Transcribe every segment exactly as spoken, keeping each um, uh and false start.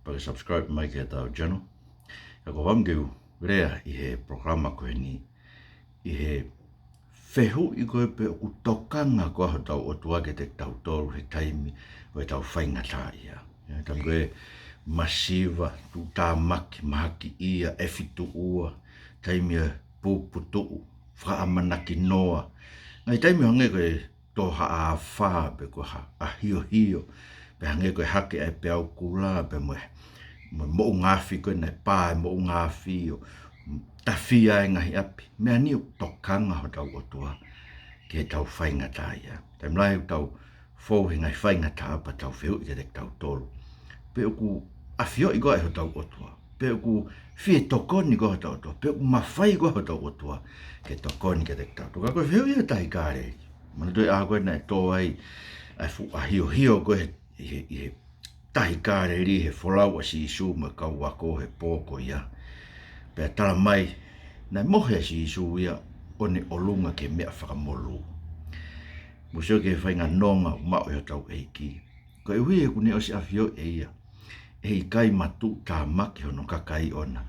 pea ke subscribe mai ki heʻetau channel. Ka ko e fakaʻamu ke u lea ʻi he polokalama ko eni, ʻi he fehuʻi ko ē pe ʻoku tokanga koā hotau ʻOtua kiate kitautolu he taimi ʻo ʻetau faingataʻaʻia. ʻI he taimi ko ē masiva, tuʻutāmaki, mahakiʻia, ʻefituʻua, taimi ʻo e puputuʻu, fakaʻamanaki noa. Ngaahi taimi ʻo hangē ko e tō ha afā pe ko ha ʻahiohio, pe hangē ko e hake ʻa e peau kula, pe mo e, mo e moʻunga afi ko ē naʻe pā e moʻunga afi ʻo tafia e ngaahi ʻapi. Meʻa ni ʻoku tokanga hotau ʻOtua ki heʻetau faingataʻaʻia. Taimi lahi ʻoku tau fou he ngaahi faingataʻa pea tau fehuʻi kiate kitautolu pe ʻoku ʻafioʻi koā ʻe hotau ʻOtua, pe ʻoku fie tokoni koā hotau ʻOtua, pe ʻoku mafai koā hotau ʻOtua ke tokoni kiate kitautolu. Ka ko e fehuʻi ʻa e tahi Kāleli. Manatuʻi e ʻaho ko ē naʻe tō ai ʻa e fuʻu ʻahiohio ko ē ʻi he, ʻi he tahi Kāleli he folau ʻa Sīsū mo e kau ako he pō ko ia. Pea tala mai, naʻe mohe ʻa Sīsū ia ʻo ne ʻolunga ki he meʻa fakamolū. Mou sio ki he faʻahinga nonga ʻoku maʻu ʻe hotau ʻEiki. Koeʻuhi he ʻoku ne ʻosi ʻafioʻi ʻe ia ʻe ʻikai matuʻutāmaki hono kakai ʻoʻona,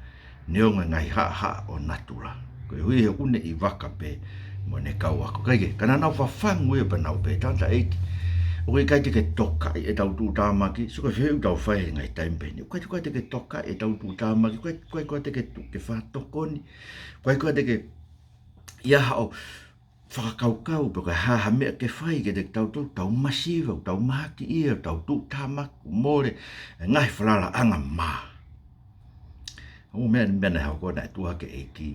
neongo e ngaahi haʻahaʻa ʻo natula. Koeʻuhi he ʻoku ne ʻi vaka pē mo ʻene kau ako. Kae kehe, ka naʻa nau fafangu ia pea nau pehē, Tangataʻeiki, ʻoku ʻikai te ke tokaʻi ʻetau tuʻutāmaki? Sio ko e fehuʻi ʻoku tau fai he ngaahi taimi pehē ni. ʻOku ʻikai koā te ke tokaʻi ʻetau tuʻutāmaki? ʻOku ʻikai, ʻoku ʻikai koā te ke tuʻu ke fakatokoni? ʻOku ʻikai koā te ke ʻi ai haʻo fakakaukau pe ko e hā ha meʻa ke fai kiate kitautolu, tau masiva, tau mahakiʻia, tau tuʻutāmaki, mole e ngaahi falalaʻanga mā? ʻO meʻa ni, meʻa naʻe hoko, naʻe tuʻu hake e ʻEiki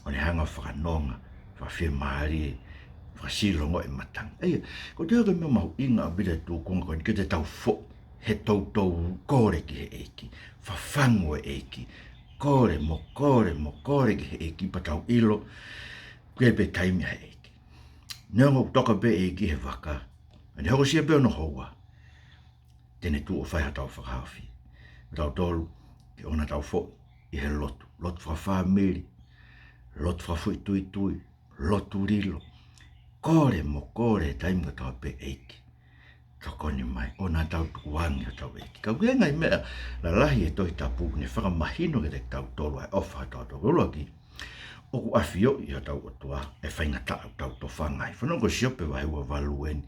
ʻo ne hanga ʻo fakanonga, fakafiemālie, fakasilongo e matangi. ʻA ia, ko e toe ko e meʻa mahuʻinga ʻaupito e tūkunga ko eni ke tau foʻi he toutou kole ki he ʻEiki, fafangu e ʻEiki, kole mo kole mo kole ki he ʻEiki pea tau ʻilo ʻoku ʻi ai pē taimi ʻa e ʻEiki. Neongo ʻoku toka pē e ʻEiki he vaka, ʻa ia ʻe hokosia pē hono houa, te ne tuʻu ʻo fai hotau fakahaofi. Kitautolu, ke ʻoua naʻa tau foʻi ʻi he lotu, lotu fakafāmili, lotu fakafoʻituitui, lotu lilo, kole mo kole he taimi kotoa pē, ʻEiki, tokoni mai, ʻoua naʻa tau tukuange hotau ʻEiki. Ka ʻoku ʻi ai e ngaahi meʻa lalahi he Tohi Tapu ʻoku ne fakamahino kiate kitautolu ʻa e ʻofa hotau ʻOtua. ʻUluaki, ʻoku ʻafioʻi ʻe hotau ʻOtua e faingataʻa ʻoku tau tofanga ai. Fanongo ki Siope vahe ua valu eni,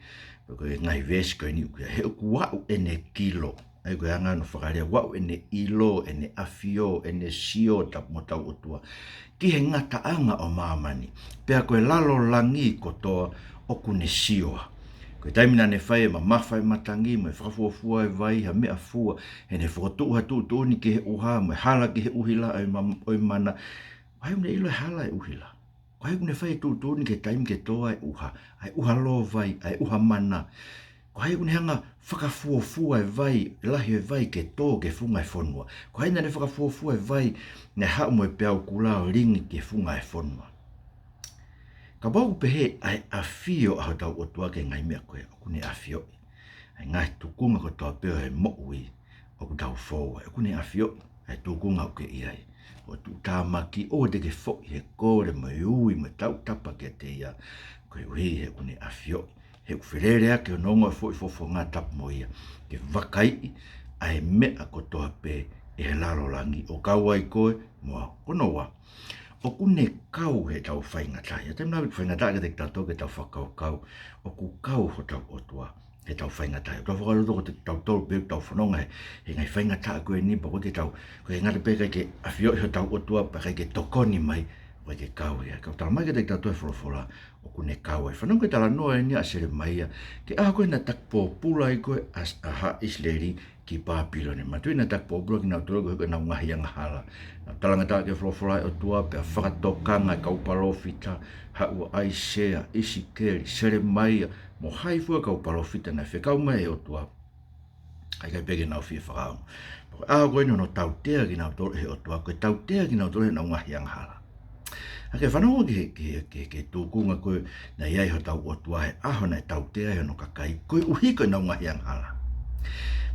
ko e ngaahi veesi ko eni ʻoku ʻi ai, he ʻoku aʻu ʻene kilo, ʻa ia ko e anga hono fakalea, ʻoku aʻu ʻene ʻilo, ʻene ʻafio, ʻene sio, tapu mo hotau ʻOtua, ki he ngataʻanga ʻo māmani, pea ko e lalo langi kotoa ʻoku ne sio ai. Ko e taimi naʻa ne fai e mamafa e matangi mo e fakafuofua e vai ha meʻafua, heʻene fokotuʻu ha tuʻutuʻuni ki he ʻuha mo e hala ki he ʻuhila ʻo e ma-, ʻo e mana, ko hai ʻoku ne ʻilo e hala e ʻuhila? Ko hai ʻoku ne fai e tuʻutuʻuni ki he taimi ke tō ai e ʻuha, ʻa e ʻuha lōvai, ʻa e ʻuha mana? Ko hai ʻoku ne hanga ʻo fakafuofua e vai, lahi e vai ke tō ki he funga e fonua? Ko hai naʻa ne fakafuofua e vai naʻe haʻu mo e peau kula ʻo lingi ki he funga e fonua? Kapau ʻoku pehē ʻa e ʻafio ʻa hotau ʻOtua ki he ngaahi meʻa ko ē, ʻoku ne ʻafioʻi ʻa e ngaahi tūkunga kotoa pē ʻo e moʻui ʻoku tau fou ai. ʻOku ne ʻafioʻi ʻa e tūkunga ʻoku ke ʻi ai. ʻO tuʻutāmaki, ʻoua te ke foʻi he kole mo e ui mo e tautapa kiate ia, koeʻuhi he ʻoku ne ʻafioʻi, he ʻoku feleleʻaki hono ongo e foʻi fofonga tapu mo ia ke vakaiʻi ʻa e meʻa kotoa pē ʻi he lalo langi, ʻo kau ai koe mo au. Ko hono ua, ʻoku ne kau heʻetau faingataʻaʻia. Taimi lahi ʻoku faingataʻa kiate kitautolu ke tau fakakaukau ʻoku kau hotau ʻOtua heʻetau faingataʻaʻia. Tau fakaloto ko kitautolu pē ʻoku tau fononga he, he ngaahi faingataʻa ko eni pea ʻoku ʻikai ke tau, ʻoku ʻikai ngata pē ʻikai ke ʻafioʻi hotau ʻOtua pea ʻikai ke tokoni mai, ʻoku ʻikai ke kau ia. Ka ʻoku talamai kiate kitautolu he folofola ʻoku ne kau ai. Fanongo ki he talanoa eni ʻa Selemaia, ki he ʻaho ko ē naʻe taki pōpula ai ko ē ʻa, ʻa haʻa ʻIsileli ki Pāpilone. Manatuʻi naʻe taki pōpula kinautolu koeʻuhi ko ʻenau ngaahi angahala. Naʻe talangataʻa ki he folofola ʻa e ʻOtua pea fakatokanga e kau palōfita, haʻu ʻa ʻAisea, ʻIsikeli, Selemaia, mo hai fua e kau palōfita naʻe fekau mai ʻe he ʻOtua, kae ʻikai pē ke nau fie fakaongo. Ko e ʻaho ko eni hono tautea kinautolu ʻe he ʻOtua, ko e tautea kinautolu heʻenau ngaahi angahala. ʻA ke fanongo ki he, ki he, ki he, ki he tūkunga ko ē naʻe ʻi ai hotau ʻOtua he ʻaho naʻe tautea ai hono kakai koeʻuhi ko ʻenau ngaahi angahala.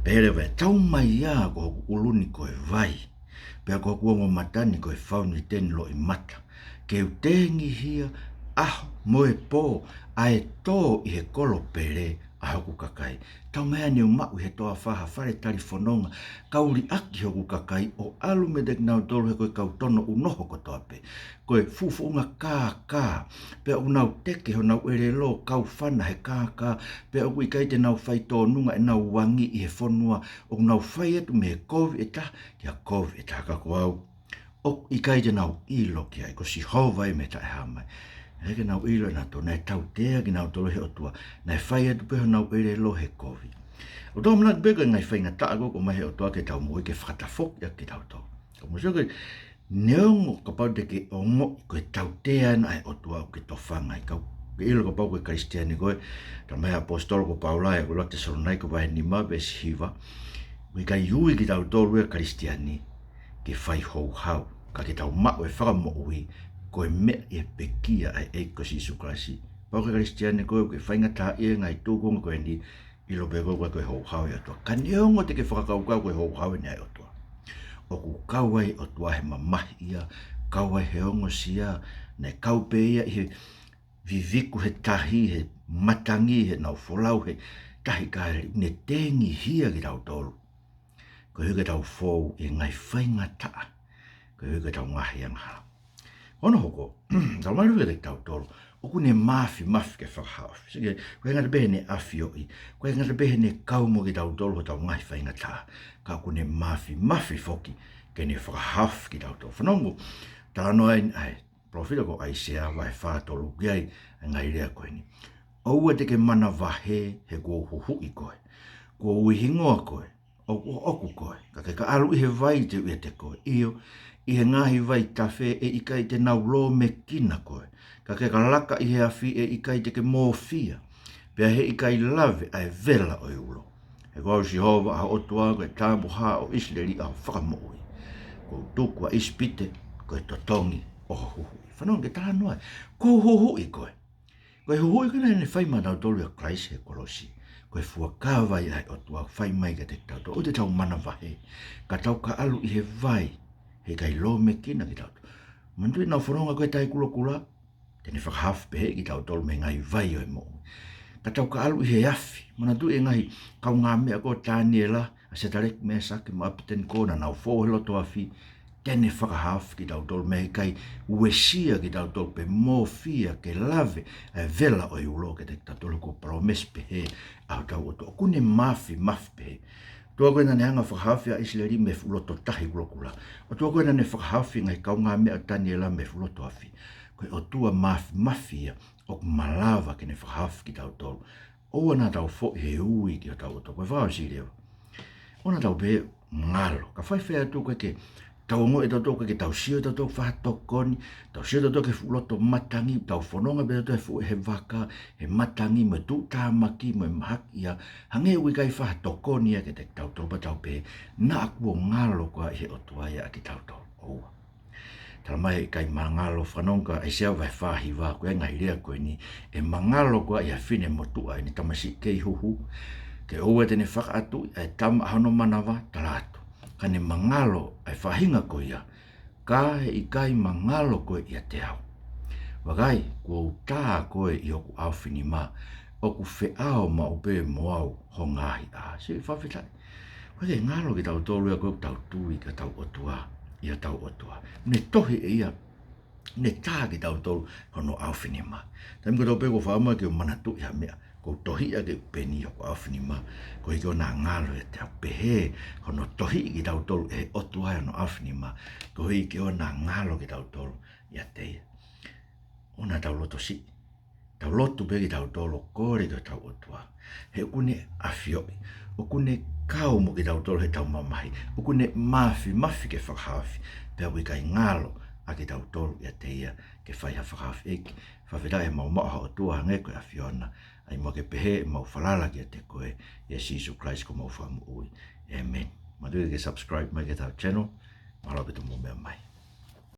Pehē leva ē, Tau mai ia ko hoku ʻulu ni ko e vai, pea ko hoku ongo mata ni ko e fauniteni loʻimata, ke u tengihia ʻaho mo e pō, ʻa e tō ʻi he kolo pele ʻa hoku kakai. Taumaiā ne u maʻu he toafa ha fale talifononga, kau liʻaki hoku kakai ʻo ʻalu meiate kinautolu he ko e kau tono ʻunoho kotoa pē. Ko e fuʻufuʻunga kākā, pea ʻoku nau teke honau ʻelelo, kaufana he kākā, pea ʻoku ʻikai te nau fai tōnunga ʻenau uangi ʻi he fonua, ʻoku nau fai atu mei he kovi ʻe taha ki ha kovi ʻe taha. Ka ko au, ʻoku ʻikai te nau ʻilo ki ai, ko Sihova ia mei he Taʻehāmai. ʻIkai ke nau ʻilo ʻe nautolu, naʻe tautea kinautolu ʻe he ʻOtua, naʻe fai atu pē honau ʻelelo he kovi. ʻOku tau manatu pē ko e ngaahi faingataʻa ko ē ʻoku ʻomai ʻe he ʻOtua ke tau moʻui ke fakatafoki ʻaki kitautolu. Ka mou sio ko e, neongo kapau te ke ongoʻi ko e tautea ena ʻa e ʻOtua ʻoku ke tofanga ai, ka ke ʻilo kapau ko e Kalisitiane koe, talamai ʻe he ʻaposetolo ko Paula ʻi he ʻuluaki Tesalonaika vahe nima veesi hiva, ʻoku ʻikai ui kitautolu ʻe he Kalisitiane ke fai houhau, ka ke tau maʻu e fakamoʻui ko e meʻa ʻi he pekia ʻa e ʻEiki ko Sīsū Kalaisi. Kapau ko e Kalisitiane koe, ʻoku ke faingataʻaʻia he ngaahi tūkunga ko eni, ʻilo pē koe ʻoku ʻikai ko e houhau ia ʻa e ʻOtua. Ka neongo te ke fakakaukau ko e houhau eni ʻa e ʻOtua, ʻoku kau ai e ʻOtua he mamahi ia, kau ai he ongosia, naʻe kau pē ia ʻi he viviku he tahi, he matangi, heʻenau folau he Tahi Kāleli, ne tengihia kitautolu koeʻuhi ke tau fou ʻi he ngaahi faingataʻa, koeʻuhi ke tau ngaahi angahala. Ko hono hoko, talamai leva kiate kitautolu, ʻoku ne māfimafi ke fakahaofi. Sio ki he, ʻoku ʻikai ngata pē heʻene ʻafioʻi, ʻoku ʻikai ngata pē heʻene kau mo kitautolu hotau ngaahi faingataʻa, ka ʻoku ne māfimafi foki ke ne fakahaofi kitautolu. Fanongo, talanoa eni ʻa e palōfita ko ʻAisea vahe fā tolu, ʻoku ʻi ai e ngaahi lea ko eni. ʻOua te ke manavahē, he kuo u huhuʻi koe. Kuo u hingoa koe, ʻoku ʻoʻoku koe. Ka ke ka ʻalu ʻi he vai, te u ʻiate koe. ʻIo, ʻi he ngaahi vaitafe ʻe ʻikai te nau lōmekina koe. Ka ke ka laka ʻi he afi, ʻe ʻikai te ke mōfia, pea heʻikai ke lave ʻa e vela ʻo e ulo. He ko au Sihova ʻa ho ʻOtua, ko e Tāpuhā ʻo ʻIsileli ʻa ho fakamoʻui. Kuo u tuku ʻa ʻIsipite ko e totongi ʻo ho huhuʻi. Fanongo ki he talanoa. Kuo u huhuʻi koe. Ko e huhuʻi ko ē naʻe fai maʻatautolu ʻia Kalaisi he kolosi, ko e fuakava ia ʻa e ʻOtua fai mai kiate kitautolu. ʻOua te tau manavahē, ka tau ka ʻalu ʻi he vai, heʻikai lōmekina kitautolu. Manatuʻi ʻenau fononga ko ē he Tahi Kulokula, te ne fakahaofi pehē kitautolu mei he ngaahi vai ʻo e moʻui. Ka tau ka ʻalu ʻi he afi, manatuʻi e ngaahi kaungāmeʻa ko Taniela, ʻa Setaleki, Mēsake mo ʻApitenikō, naʻa nau fou he loto afi, te ne fakahaofi kitautolu mei he ʻikai uesia kitautolu pe mōfia ke lave ʻa e vela ʻo e ulo kiate kitautolu. Kuo palōmesi pehē ʻa hotau ʻOtua, ʻoku ne māfimafi pehē. ʻOtua ko ē naʻa ne hanga ʻo fakahaofi ʻa ʻIsileli mei he fuʻu loto Tahi Kulokula. ʻOtua ko ē naʻa ne fakahaofi e ngaahi kaungāmeʻa ʻo Taniela mei he fuʻu loto afi. Ko e ʻOtua māfimafi ia, ʻoku malava ke ne fakahaofi kitautolu. ʻOua naʻa tau foʻi he ui ki hotau ʻOtua. Ko e fakaʻosi leva, ʻoua naʻa tau pehē ngalo. Ka faifai atu ʻoku ʻikai ke tau ongoʻi ʻe tautolu, ʻoku ʻikai ke tau sio ʻe tautolu ki ha faʻahi tokoni, tau sio ʻe tautolu ki he fuʻu loto matangi, tau fononga pē tautolu he fuʻu, he vaka, he matangi, mo e tuʻutāmaki, mo e mahaki ia, hangē ʻoku ʻikai ha faʻahi tokoni ia kiate kitautolu, pea tau pehē, naʻa kuo ngalo koā ʻi he ʻOtua ia ʻa kitautolu. ʻOua. Talamai ʻe ʻikai mangalo. Fanongo ki he ʻAisea vahe fā hiva, ko e ngaahi lea ko eni, ʻe mangalo koā ʻi ha finemotuʻa ʻene tamasiʻi kei huhu, ke ʻoua te ne fakaʻatuʻi ʻa e tama ʻa hono manava, tala atu, ka ne mangalo ʻa e faʻahinga ko ia, ka heʻikai mangalo koe ʻiate au. Vakai, kuo u tā koe ʻi hoku ʻaofinima, ʻoku feʻao maʻu pē mo au ho ngaahi ʻā. Sio, fakafetaʻi. ʻOku ʻikai ke ngalo kitautolu ia ko ē ʻoku tau tui ki hotau ʻOtua, ʻi hotau ʻOtua. Ne tohi ʻe ia, ne tā kitautolu hono ʻaofinima. Taimi kotoa pē ʻoku ou fakaʻamu ke u manatuʻi ha meʻa, ʻoku ou tohi ʻa e ʻupeni ʻi hoku ʻaofinima, koeʻuhi ke ʻoua naʻa ngalo ʻiate au. Pehē hono tohiʻi kitautolu ʻe he ʻOtua ʻi hono ʻaofinima, koeʻuhi ke ʻoua naʻa ngalo kitautolu ʻiate ia. ʻOua naʻa tau loto siʻi. Tau lotu pē kitautolu ʻo kole ki hotau ʻOtua. He ʻoku ne ʻafioʻi, ʻoku ne kau mo kitautolu heʻetau mamahi, ʻoku ne māfimafi ke fakahaofi, pea ʻoku ʻikai ngalo ʻa kitautolu ʻiate ia ke fai ha fakahaofi. ʻEiki, fakafetaʻi he ʻoku mau maʻu ha ʻOtua hangē ko e ʻAfiona, ʻa ia ʻoku mau pehē ʻemau falala kiate koe, ʻia Sīsū Kalaisi ko homau Fakamoʻui. ʻĒmeni. Manatuʻi ke subscribe mai ki heʻetau channel, mālō ʻaupito hoʻomou meʻa mai.